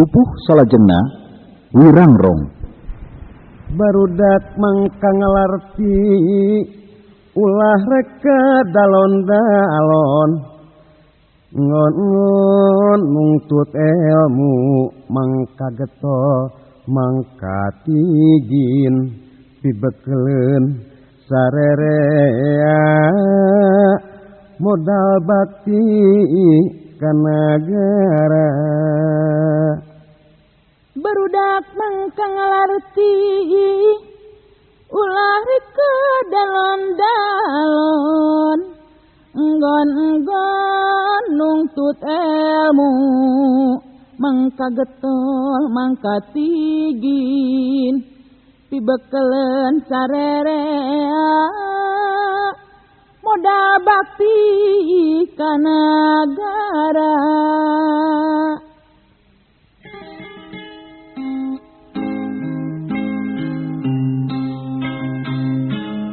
Pupuh salajengna Wirangrong. Barudak mangka ngalarti ulah reka dalon-dalon, ngon-ngon nungtut ilmu mangka getol mangka tigin pibekeleun sarerea modal bakti ka nagara. Barudak mangka ngalarti ulah reka dalon-dalon, enggon-enggon nungtut ilmu mangka getol mangka tigin pibekeleun sarerea modal bakti ka nagara.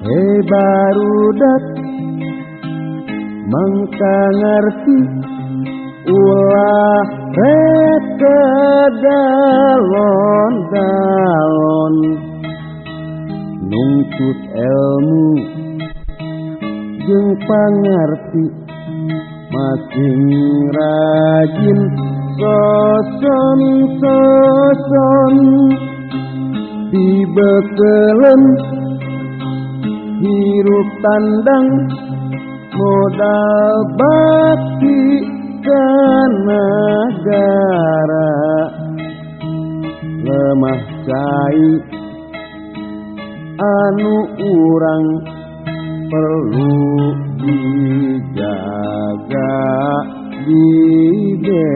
Hei barudak mangka ngarti ulah reka dalon-dalon, nungtut ilmu jeung pangarti masing rajin soson-soson dibekeleun hirup tandang modal bakti ka nagara. Lemah cai anu urang perlu dijaga dibela.